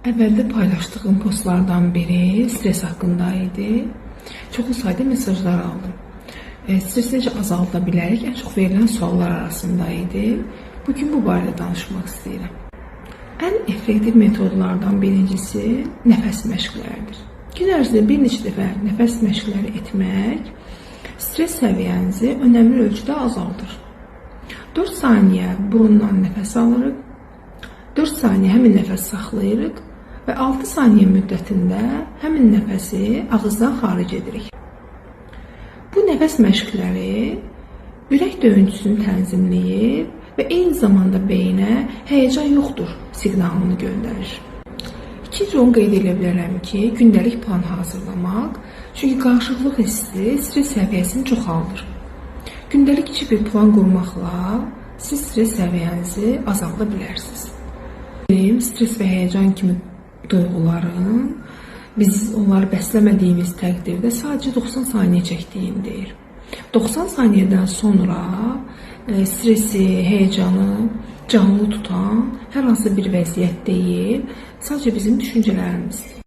Əvvəldə paylaşdığım postlardan biri stres haqqında idi. Çoxlu sayda mesajlar aldım. Stresi necə azalda bilərik? Ən çox verilən suallar arasında idi. Bugün bu barədə danışmaq istəyirəm. Ən effektiv metodlardan birincisi nəfəs məşqləridir. Gün ərzində bir neçə dəfə nəfəs məşqləri etmək stres səviyyənizi önəmli ölçüdə azaldır. 4 saniyə burundan nəfəs alırıq, 4 saniyə həmin nəfəs saxlayırıq və 6 saniyə müddətində həmin nəfəsi ağızdan xaric edirik. Bu nəfəs məşqləri ürək döyüntüsünü tənzimləyir və eyni zamanda beyinə həyəcan yoxdur siqnalını göndərir. İkinci onu qeyd edə bilərəm ki, gündəlik plan hazırlamaq, çünki qarışıqlıq hissi stres səviyyəsini çoxaldır. Gündəlik kiçik bir plan qurmaqla siz stres səviyyənizi azalda bilərsiniz. Benim stres və həyəcan kimi duyğuların biz onları bəsləmədiyimiz təqdirdə sadəcə 90 saniyə çəkdiyini deyir. 90 saniyədən sonra stresi, həyəcanı canlı tutan hər hansı bir vəziyyət deyil, sadəcə bizim düşüncələrimizdir.